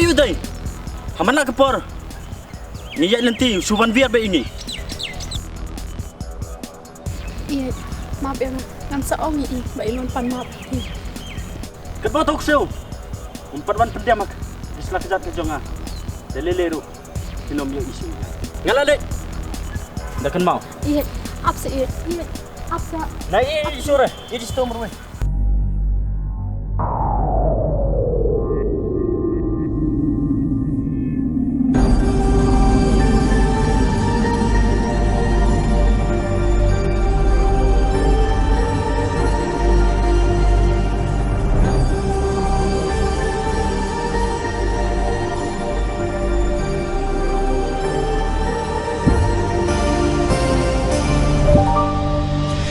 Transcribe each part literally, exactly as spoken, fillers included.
Ïa u dei. Ha man la ka por ngi ïaid lynti, shu wan wiar bad ïa ngi. Ïeit, map ïa nga. Ngan sa ong ïa i ba in wan pan map ïa phi. Katba to ksiew, um pat wan pyndiam ha ki sla kjat ka jong nga. Da lei lei ruh phin ym ïoh issue. Nga la leit. Da kynmaw. Ïeit, ap sa ïeit. Ïeit, ap sa. Na ïeit, ïeit shuh re. Ïeit shuh marwei.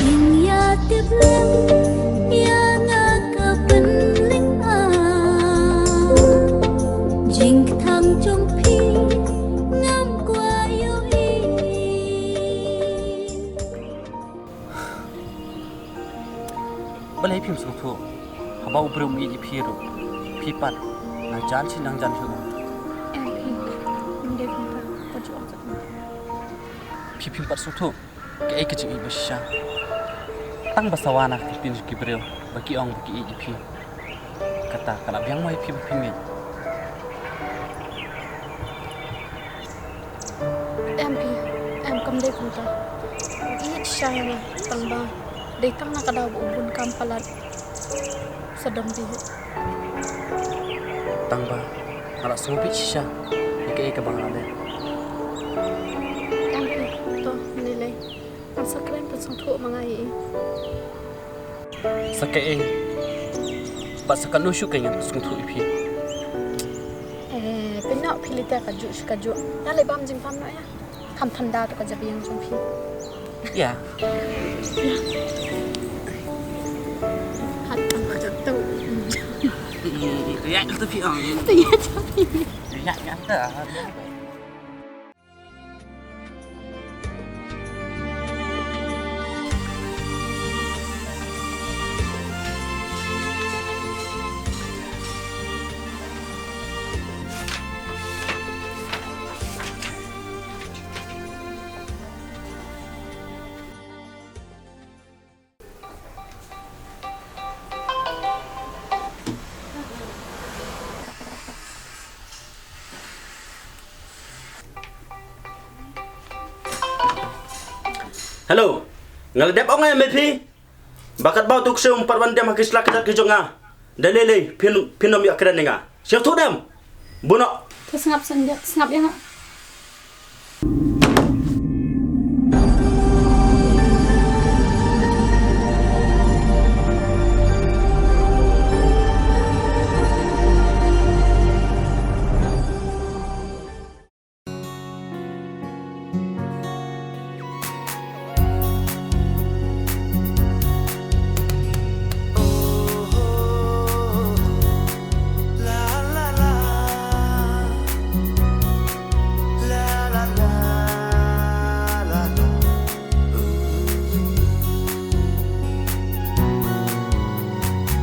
Jingïatip lem ïa nga ka pynlyngngoh, jingkthang jong phi ngam kwah ïohi. Balei phim sngewthuh haba u briew um ïeit ïa phi ruh, phi pat nang jan shi nang jan shu? Em phi, ym dei kumta, ka juh ong katno. Phi phim pat sngewthuh kaei ka jingïeit ba shisha. Tang ba sawa na ka ktien jong ki briew ba ki ong ba ki ïeit ïa phi, kata ka la biang mo ïa phi ba phin ngeit? Em phi, em, kam dei kumta. Ïeit shisha ïa nga, tang ba dei tang na ka daw ba u bun kam palat sa dom phi. Tang ba nga la sngewbit shisha ïa kaei kaba nga la leh. Em phi, to, lei lei. Ngan sa kren pynsngewthuh ma nga ïa i. Sa kaei? Bad sa kano shuh kein ngan pynsngewthuh ïa phi? Eh, pynnoh phi lei te, kajuh shi kajuh. Ïa lei bam jingpam noh ïa. Kham thanda to ka jabieng jong phi. Ïa. Hat tam ka jatuh. Ïa, ïa, ïa, to phi ong. Ïa, ïa, to phi. Ïa, ïa, to. Hello. Nga la dep ong ïa me phi ba katba u tu ksiew um pat wan dem ha ki sla kjat ki jong nga, da lei lei phin, phin ym ïoh kren ïa nga. Sngewthuh dem? Bun noh. To sngap sngap, sngap ïa nga.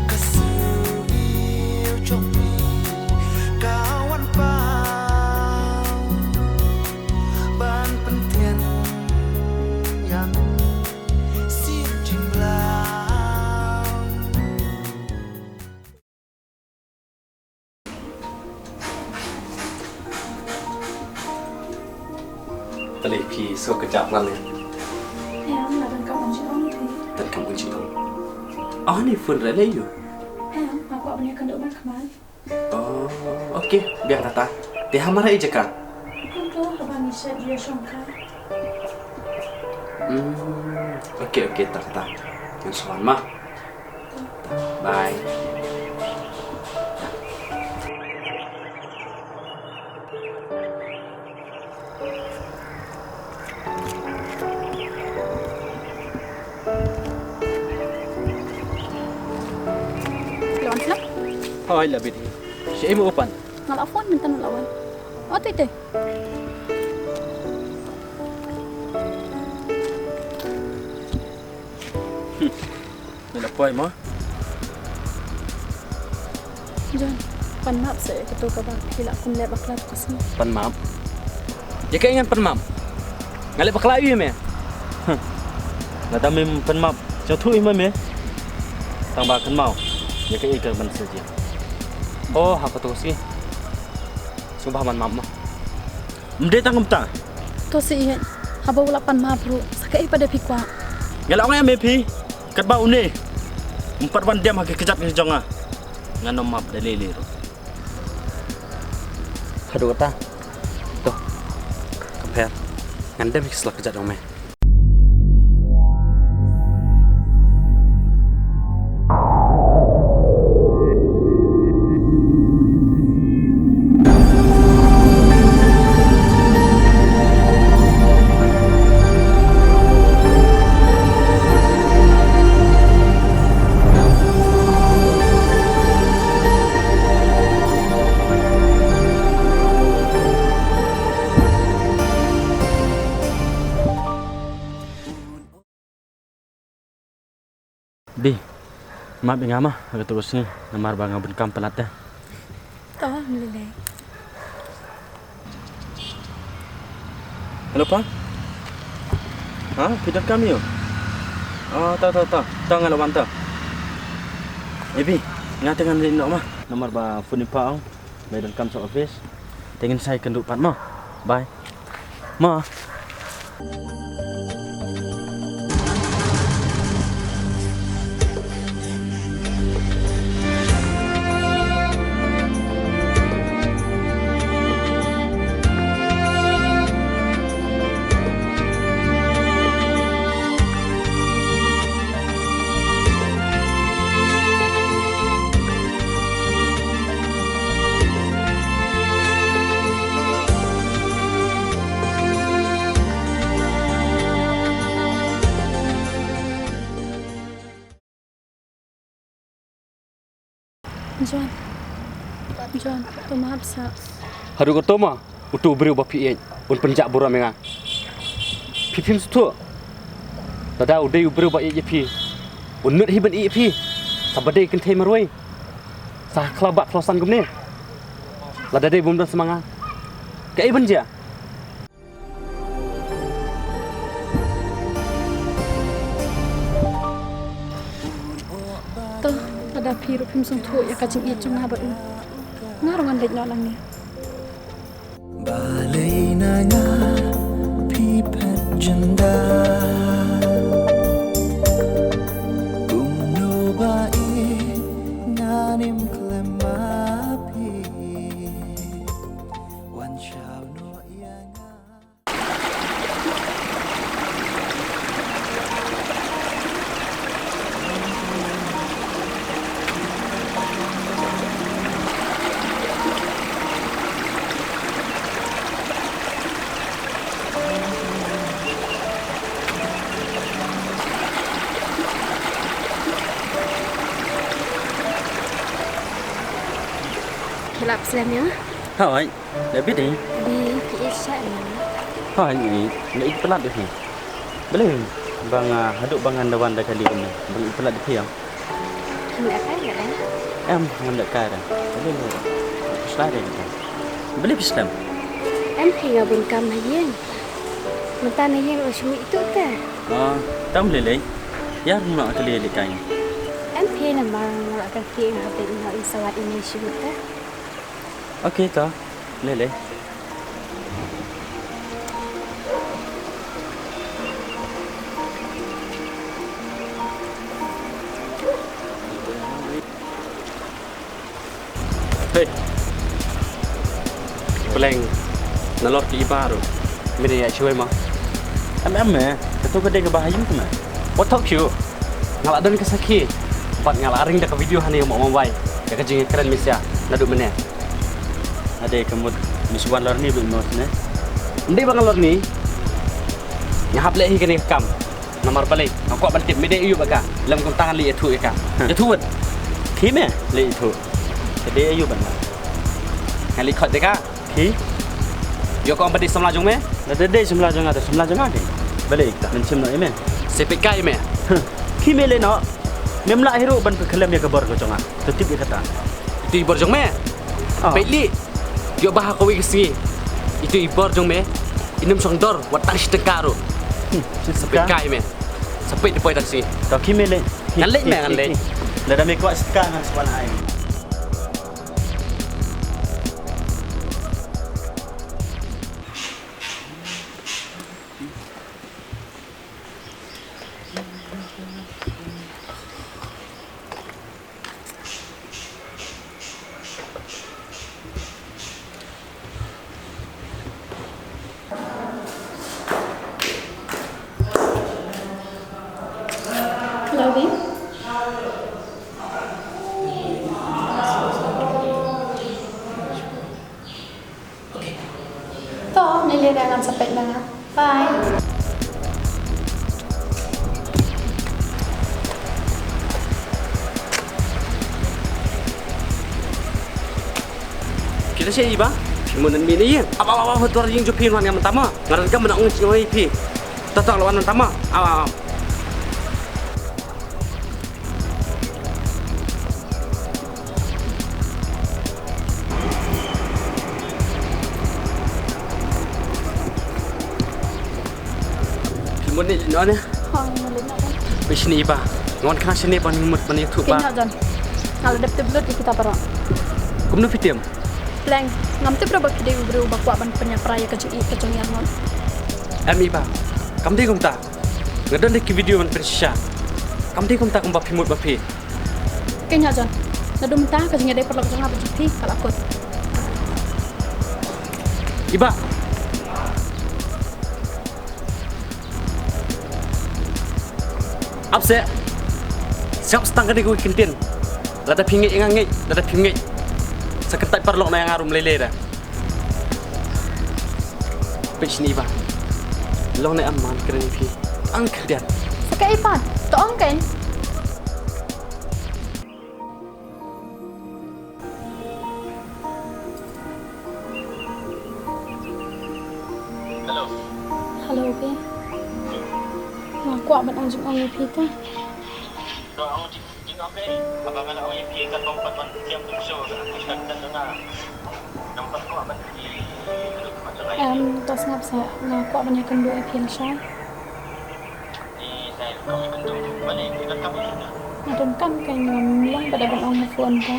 Ka syrngiew jong phi ka wan paw ban pyntian ïa me sien jingblaw. Balei phi sngew kjat lane? Em, nga donkam ong jingong ïa phi. Donkam ong jingong? Oh, ne phone re lei ïa u? Em, nga kwah ban ïakynduh markhmat. Oh, okay, biang kata. Te ha marei jaka? Kumto, haba ngi shet ïa shongkai. Hmm, okay, okay, ta kata. Ngan sa wan ma. Bye. Hoi, la bit hi. Shi im u pan. Nga la phone mynta, nga la wan. Oh, tei tei. Hmm. Ngi la poi mo. John, Pan map sa ïa kato kaba phi la kum leh bakla ka sngi. Pan map? Ïa kaei ngan pan map? Nga leh bakla ïa me? Huh. Lada mem pan map, jong thu ïa me. Tang ba kan mau. Ïa kaei ka ban sa ji. Oh, ha kato ka sngi. Sngewbha ban map mo. Ym dei tang kumta. To sa ïeit, haba u la pan map ruh, sa kaei pat de phi kwah? Nga la ong ïa me phi, katba une um pat wan dem ha ki kjat ki jong nga, ngan ym map da lei lei ruh. Haduh kata. To. Ka pher. Ngan dem ha ki sla kjat jong me. Bi, map ïa nga ma, ha kato ka sngi, namar ba nga bun kam palat te. To, ym lei lei. Hello, pa? Ha, phi donkam ïa u? Oh, ta, ta, ta, ta nga la wan ta. Eh, Bi, nga te ngan leit noh ma. Namar ba phone i pa ong ba i donkam sha office. Te ngin sa ïakynduh pat mo. Bye. Mo. John. John, to map sa. Haduh kato ma, uto u briew ba phi ïeit un pynjah burom ïa nga? Phi phim sngewthuh? Lada u dei u briew ba ïeit ïa phi, un nud hi ban ïeit ïa phi. Sa ba dei kynthei marwei, sa ha khlaw bah khlaw san kumne. Lada dei bym don sa ma nga, kaei ban jia? To, lada phi ruh phim sngewthuh ïa ka jingïeit jong nga bad u, nga ruh ngan leit noh nangne. Balei na nga phi phet jynda? Kumno ba ïeit ngan im khlem ma phi? Wan shaw noh ïa nga. Phi lah pynslem ïa nga? Hooid. Da bit eh. Dei phi ïeit shai ma? Hooid, nga ïeit, nga ïeit palat ïa phi. Balei ba nga, haduh ba ngan da wan da kali kumne, ba nga ïeit palat ïa phi ïa? Hynda kai nga dang. Em, hynda kai dang. Balei lei? Phi slem dei kita. Balei phi slem? Em, phi nga bun kam ha ïing. Mynta na ïing ruh shu mih tuh te. Ah, tam lei lei. Ïa ruh nga kali lei kai. Em, phi namar nga ruh kan phi nga hap dei nga im sawat ine shu te. Okay, to. Lei lei. Hei. Pleng. Nalor ki i ba ruh. Mine ïa shuwa ma. Em em me. Kato ka dei kaba ha ïing te me. Wat thok shuh. Nga la don ka sakhi. Bad nga la ring da ka video hangne mo mo bai. Ïa ka jingkren Mesia naduh mynne. Nga dei ka mut me shu wan lor ni bad mo ne. Ym dei ba nga lor ni. Nga hap leh hi kane ka kam. Namar balei? Nga kwah ban tip me dei aïu bad ka. Lem kumta ngan leit ïathuh ïa ka. Ïathuh wat. Khie me leit ïathuh. Ka dei aïu bad nga? Nga leit khot ïa ka. Khie? Ïoh ka ong ba dei samla jong me? Lada dei samla jong nga te samla jong nga keiñ. Balei ïa kata? Men shim noh ïa me. Sa peit kai ïa me. Khie me leit noh. Mem lah hi ruh ban pynkhyllem ïa ka bor ka jong nga. To tip ïa kata. Ito i bor jong me. Oh. Peit lei. Ïoh ba ha kawei ka sngi, itu i bor jong me, im shong dor wat tang shi tyngka ruh. Hmm, shi tyngka? Sa peit kai me. Sa peit da poi tang sngi. To khie me leit. Ngan leit me, ngan leit. Lada me kwah shi tyngka ngan sa wan ai. Hello, Vin. To, ngi leit, ngan sa peit na nga. Bye. Phi la shah ïa i Bah? Phi mut nan mih na ïing. Ap, ap, ap, ap, ha dwar ïing jong phi wan ngam mynta mo. Nga donkam ban ong ïa phi. To, to, la wan mynta mo. Ap, ap, ap. Phi mut ne leit noh ne? Hooid, nga leit noh. Phi shini i Bah? Nga wan khnang shini ban mut ban ïathuh Bah. Phi noh jan. Nga la dep tip lut ïa kita baroh. Kumno phi tip? Pleng, ngam tip ruh ba phi dei u briew ba kwah ban pynïapra ïa ka jingïeit ka jong ngi arngut. Em i Bah, kam dei kumta. Nga don da ki video ban pynshisha. Kam dei kumta kumba phi mut Bah phi. Kynja John, naduh mynta ka jingïadei paralok jong nga bad jong phi ka la kut. I Bah. Ap seh. Sngap sa tang kane kawei ka kyntien. Lada phi ngeit nga ngeit, lada phi ngeit, sa kyntait paralok na ïa nga ruh lei lei da. Peit shini Bah. Long ne em, ngan kren ïa phi tang khyndiat. Sa kaei pat? To ong kein. Hello. Hello, Bi. Nga kwah ban ong jingong ïa phi te. To ong jing, jingong kein. Haba nga la ong ïa phi katba ong pat ban tiam tu shu, ka kut ka kut jong nga. Ngam pat kwah ban ïa phi. Em, to sngap seh, nga kwah ban ïakynduh ïa phi lashai. Nga donkam kein, ngam long pat da ban ong ha phone te.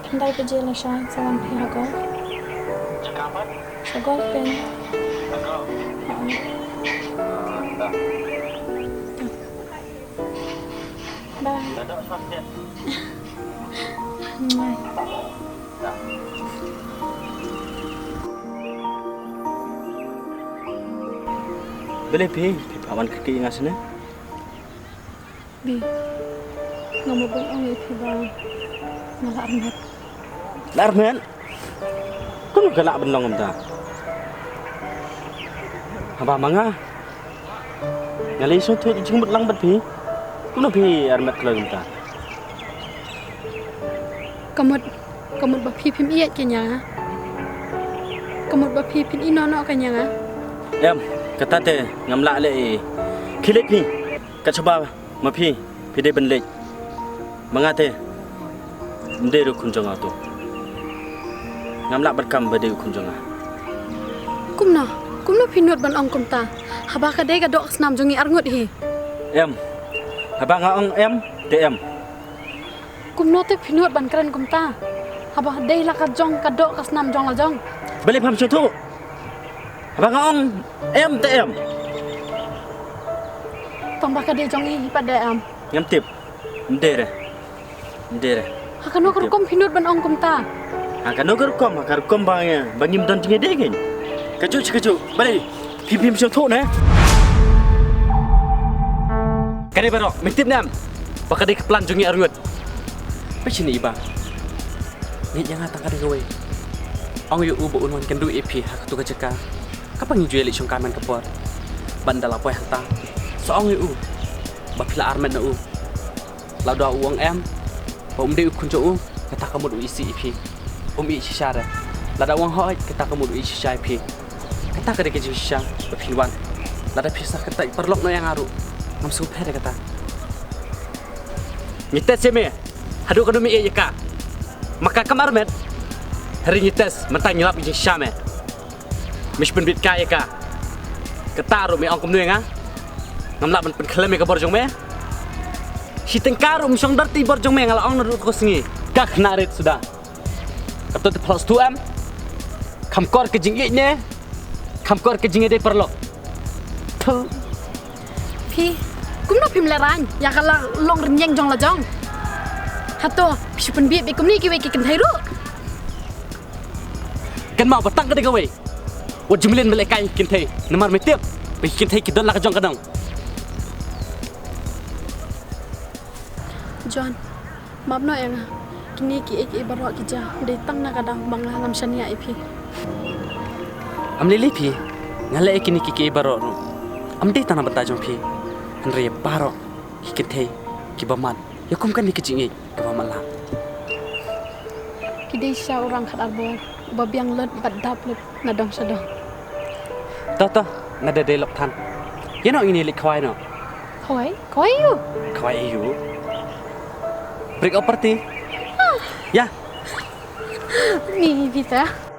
Khyndai baje lashai, sa wan phi ha golf. Ha golf kein. Ha. Bye. Bye. Balei phi, phi phah wan kyrkieh ïa nga shane? Bi, nga mut ban ong ïa phi ba nga la armet. La armet? Kumno ka lah ban long kumta? Haba ma nga, nga la ïasngewthuh jingmut lang bad phi. Kumno phi armet kloi kumta? Ka mut, ka mut ba phi phim ïeit kein ïa nga. Ka mut ba phi phin ïehnoh noh kein ïa nga. Em, kata te ngam lah leh ei. Khie leit phi. Kat shaba ma phi, phi dei ban leit. Ma nga te, ym dei ruh khun jong nga uto. Ngam lah ban kam ba dei u khun jong nga. Kumno? Kumno phi nud ban ong kumta? Haba ka dei ka doh ka snam jong ngi arngut hi. Em. Haba nga ong em, te em. Kumno te phi nud ban kren kumta? Haba dei la ka jong ka doh ka snam jong la jong. Balei pham sngewthuh? Haba nga ong em te em. Tang ba ka dei jong ngi hi pat de em. Ngam tip. Ym dei re. Ym dei re. Ha kano ka rukom phi nud ban ong kumta? Ha kano ka rukom, ha ka rukom ba ngi, ba ngim don jingïadei kein. Kajuh shi kajuh. Balei phi phim sngewthuh ne? Ka dei baroh, me tip ne em ba ka dei ka plan jong ngi arngut. Peit shini i Bah. Ngeit ïa nga tang ka dei kawei. Ong ïa u ba un wan kynduh ïa phi ha kato ka jaka kaba ngi ju ïaleit shongkai man ka por. Bad ynda la poi hangta, sa ong ïa u ba phi la armet na u. Lada u ong em, ba um dei u khun jong u, kata ka mut u isih ïa phi. Um ïeit shisha re. Lada u ong hooid, kata ka mut u ïeit shisha ïa phi. Kata ka dei ka jingshisha ba phin wan. Lada phi sa kyntait paralok noh ïa nga ruh, ngam sngewpher ïa kata. Ngi test ïa me. Haduh katno me ïeit ïa ka? Ma ka kam armet. Hynrei ngi test mynta ngi lap ïa ka jingshisha me. Me shu pynbit kai ïa ka. Kata ruh me ong kumno ïa nga? Ngam lah ban pynkhlem ïa ka bor jong me. Shi tyngka ruh ym shong dar ti bor jong me, nga la ong naduh ko sngi. Ka khynnah rit suda. Kato te phlok stu em. Kham kor ka jingïeit ne kham kor ka jingïadei paralok. Thu. Phi, kumno phim lehraiñ ïa ka la long rynïeng jong la jong? Hato phi shu pynbit beit kumne kiwei ki kynthei ruh? Kynmaw ba tang ka dei kawei. Wat ju mlien ba lehkai ïa ki kynthei, namar me tip ba ki kynthei ki don la ka jong ka dong. John, map noh ïa nga. Kine kiei kiei baroh ki jia dei tang na ka daw ba nga ngam shaniah ïa phi. Ym lei lei phi, nga leh ïa kine kiei kiei baroh ruh ym dei tang na bynta jong phi, hynrei ïa baroh ki kynthei kiba mad ïa kum kane ka jingïeit kaba matlah. Ki dei shisha u rang khatar bor uba biang lut bad dap lut na dong sha dong. To to, nga da dei lok than. Ïa noh ngin ïa leit khawai noh. Khawai? Khawai aiu? Khawai aiu? Break up party. Ïa. Ni Vita.